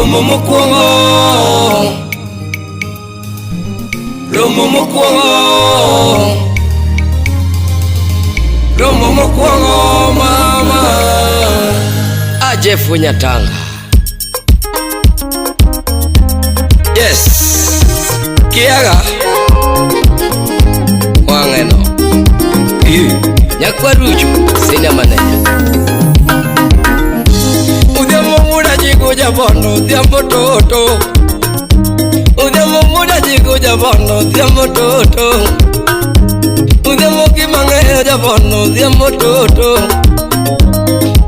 Romo mokwongo, romo mokwongo, romo mokwongo mama. A Jeff Nyatanga. Yes. Kiaga. Wang'eno. Nyakwaruchu, senior manager. Odhiambo muda jigo jabondo, odhiambo toto. Odhiambo muda jigo jabondo, odhiambo toto. Odhiambo gimang'eyo jabondo, odhiambo toto.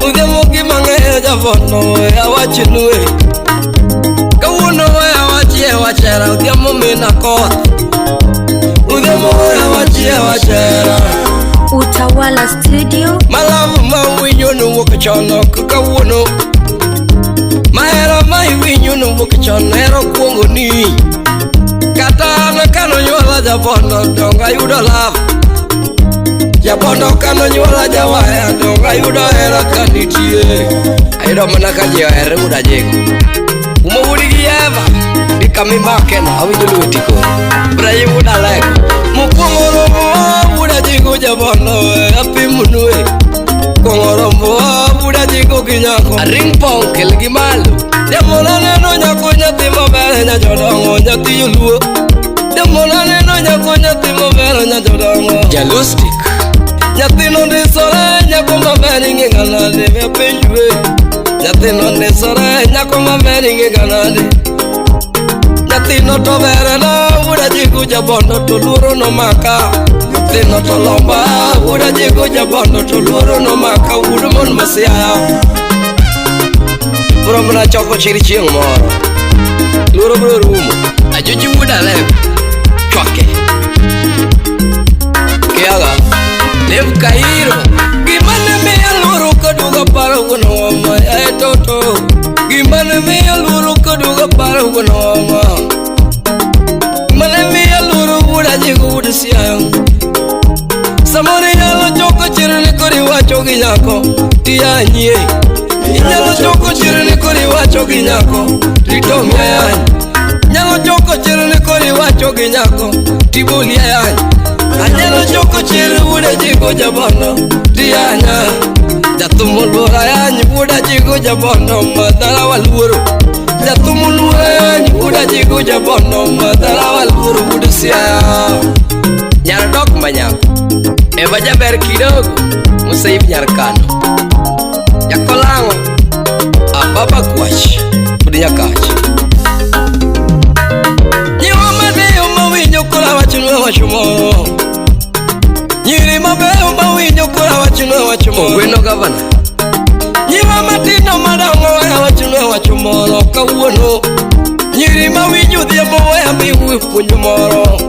Odhiambo gimang'eyo jabondo, we awachnue. Kawuono we awachie wachera, odhiambo mina koth. Odhiambo we awachie wachera. Utawala Studio. Malamu ma winyo nowuok chon ok kawuono. Mahero ma iwinjo nowuok chon hero kuongo ni. Kata an kanonyuola jabondo donge ayudo love. Jabondo kanonyuola jawaya donge ayudo hera ka nitie. Ayudo mana ka ji oherre wuod Ajego. Kuma wuodi gi Eva, di kama imakeno, awinjo lweti koro. Brayi wuod Alego. Mokwongo romo wuod Ajigo jabondo apimonue. Kwongo rombo wuod Ajigo gi nyako. Aring pong kel gi malo. Jamola neno nyako nyathi maber nyajodongo nyathi joluo. Jamola neno nyako nyathi maber nyajodongo. Jalustik. Nyathino ndisore nyako maber ing'e nade we apenjwe. Nyathino ndisore nyako maber ing'e nade. Nyathino to berena wuod Ajigo jabondo to luoro nomaka. Nyathino to lomba wuod Ajigo jabondo to luoro nomaka wuod mon ma Siaya. Bro mana choko chir chieng' moro. Luoro bro rumo. Ajuji wuod Alego. Chwake. Kiaga. Lev Kairo. Gima ne miya luoro kaduogo paro wuon wama yae toto. Gima ne miya luoro kaduogo paro wuon wama. Gima ne miya luoro wuod Ajigo wuod Siaya. Samoro inyalo choko chirni koro iwacho gi nyako tiyanyie. Inyalo choko chirni koro iwacho gi nyako titomie ayany. Inyalo choko chirni koro iwacho gi nyako tibolie ayany. Anyalo choko chir wuod Ajigo jabondo tiyanya. Jathum oluoro ayany wuod Ajigo jabondo madhara waluoro. Jathum oluoro ayany wuod Ajigo jabondo madhara waluoro wuod Siaya. Nyar dok manyako. Eva jaber kidogo. Musaib nyar Kano. Jakolang'o. Ababa Kwach. Wuod Nyakach. Nyiwa mabeyo mawinjo koro awachnu wach moro. Nyiri mabeyo mawinjo koro awachnu wach moro. Ogweno gavana. Nyiwa matindo madongo we awachnu wach moro kawuono. Nyiri mawinjo odhiambo we amiu puonj moro.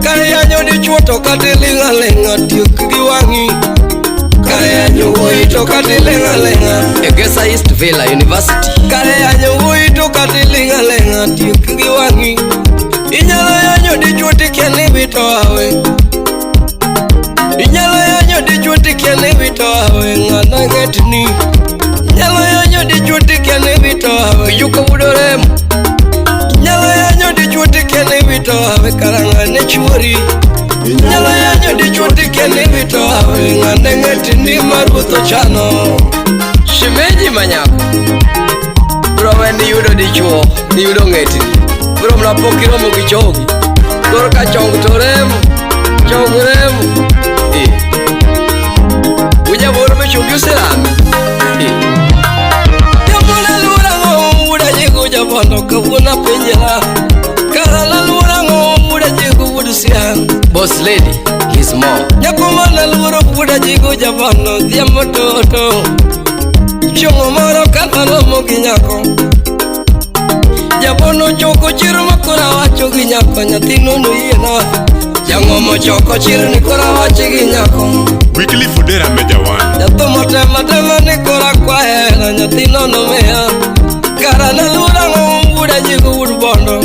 Kar yanyo dichuo to kata iling' aling'a tiek gi wang'i. Kar yanyo wuoyi to kata iling' aling'a. Egesa East Villa University. Kar yanyo wuoyi to kata iling' aling'a tiek gi wang'i. Inyalo yanyo dichuo tikia ni wito awe. Inyalo yanyo dichuo tikia ni wito awe ng'ana ng'etni. Inyalo yanyo dichuo tikia ni wito awe. Winjo ka wuod Oremo. Inyalo yanyo dichuo tikia ni wito awe kara ng'ane chuori. Inyalo yanyo dichuo tikia ni wito awe ng'ane ng'etni ma ruoth ochano. Shemeji manyako. Bro we ni yudo dichuo, ni yudo ng'etni. Bro mna pok iromo gi chogi. Koro ka chong to remo, chong remo. Unyaboro be chogi oserami. Jamola luoro ang'o wuod Ajigo jabondo kawuono apenjera. Kara naluoro ang'o wuod Ajigo wuod Siaya. Boss lady, he's more. Nyako mana luoro wuod Ajigo jabondo odhiambo toto. Chieng' moro kanaromo gi nyako. Jabondo choko chir ma koro awacho gi nyako nyathino noyiena. Jang'omo choko chir ni koro awacho gi nyako. Weekly Fodera Major One. Jathum otema tema ni koro akwahera nyathino nomiya. Kara naluoro ang'o wuod Ajigo wuod Bondo.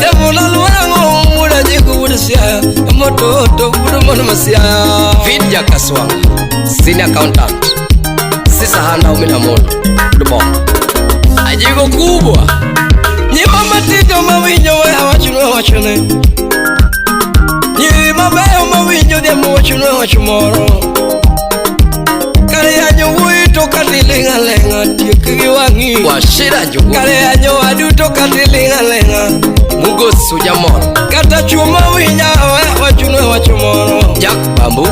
Jabondo naluoro ang'o wuod Ajigo wuod Siaya. Mototo wuod mon ma Siaya. Vid Jakaswanga, senior accountant. Sisahanda umina mono Dubo Ajigo kubwa Nyima matindo mawinjo weya wachno wachone Nyiri mabeyo mawinjo dhiambo wachno wach moro Kare yanyo wuoyi to kata iling' aling'a tiek gi wang'i Washira njugu Kare yanyo wadu to kata iling' aling'a Mugos ujamor Kata chuo mawinja weya wachno wach moro Jack Bambu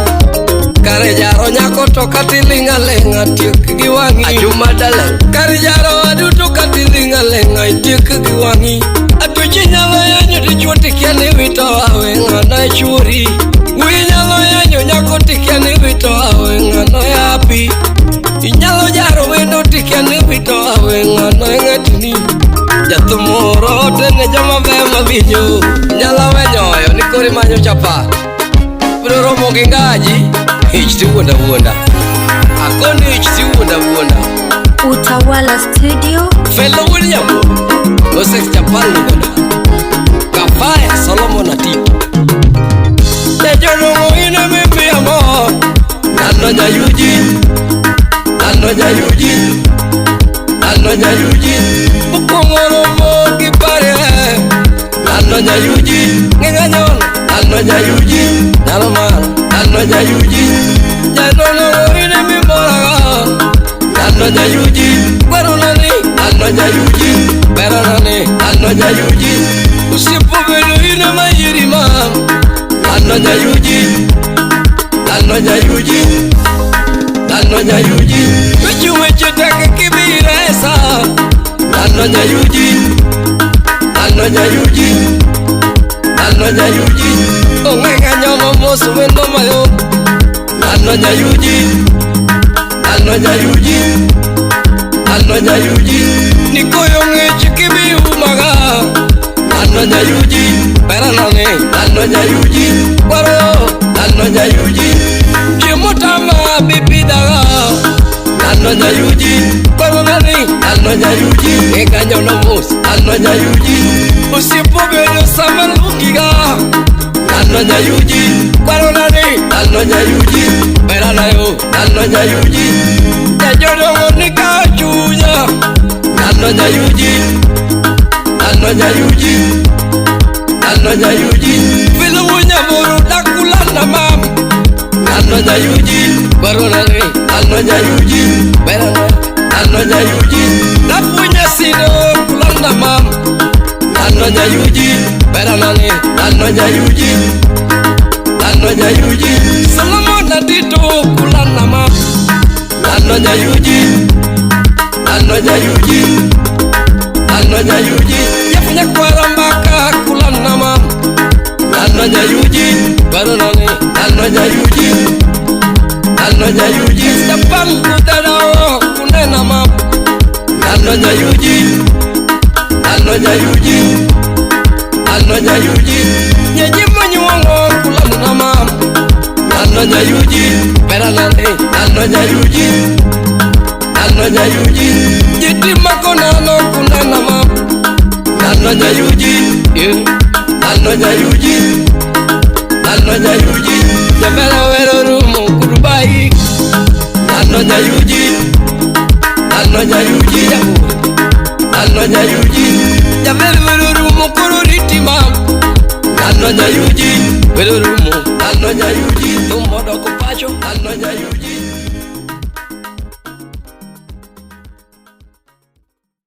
Kare jaro nyako to kata iling' aling'a tiek gi wang'i Ajuma Dale Kare jaro wadu to kata iling' aling'a tiek gi wang'i Atuchi nyalo yanyo dichuo tikia ni wito awe ng'ano e chuori Wuoyi nyalo yanyo nyako tikia ni wito awe ng'ano e hapi Inyalo jaro wendo tikia ni wito awe ng'ano e ng'atni Jathum moro tene joma beyo mawinjo Nyalo we nyoyo ni koro imanyo chapat Biro romo gi ngaji Ich tiwuonda wuonda Akoni ich tiwuonda wuonda Utawala Studio. Felo wuod Nyambo Moses Chapal Lugoda Kafaya Solomon Atito Jajodongo in ema imiya mor Nano jayuji Nano jayuji Nano jayuji Mokwongo romo gi pare Nano jayuji Ng'e nyono Nano jayuji Nyalo mara Nano jayuji Jadongo in ema imoraga Nano jayuji Gwerona ni Nano jayuji Berona ni Nano jayuji Osiepo bedo in ema yiri ma Nano jayuji Nano jayuji Nano jayuji Weche weche tek kibiresa Nano jayuji Nano jayuji Nano jayuji Onge kanyomo mos wendo mayom Nano jayuji Nano jayuji Nano jayuji Nikoyo ng'ech kibiumaga Nano jayuji Berana ni Nano jayuji Gwaro Nano jayuji Chiemo tama bipidhaga Nano jayuji Gwerona ni Nano jayuji Ng'e kanyono mos Nano jayuji Osiepo bedo sama luongiga Nano jayuji Gwerona ni Nano jayuji Berana yo Nano jayuji Jajodongo ni ka chunya Nano jayuji Nano jayuji Nano jayuji Filo wunyamoro dakulanda mam Nano jayuji Gwerona ni Nano jayuji Berana Nano jayuji Dapunya sino kulanda mam Nano jayuji Berana ni Nano jayuji Nano jayuji Solomon Atito kulanda mam Nano jayuji Nano jayuji Nano jayuji Yafunya kwara mbaka kulanda mam Nano jayuji Gwerona ni Nano jayuji Nano jayuji Japan kudadao kunena mam Nano jayuji Nano jayuji Nano jayuji Nyeji manyuongo kulanda mam Nano jayuji Berana ni Nano jayuji Nano jayuji Jiti makonano kunena mam Nano jayuji Nano jayuji Nano jayuji Jabela wero rumo kudubai Nano jayuji Nano jayuji Nano jayuji Jabela wero rumo kururiti mam Nano jayuji Wero rumo Nano jayuji Tumbo doko.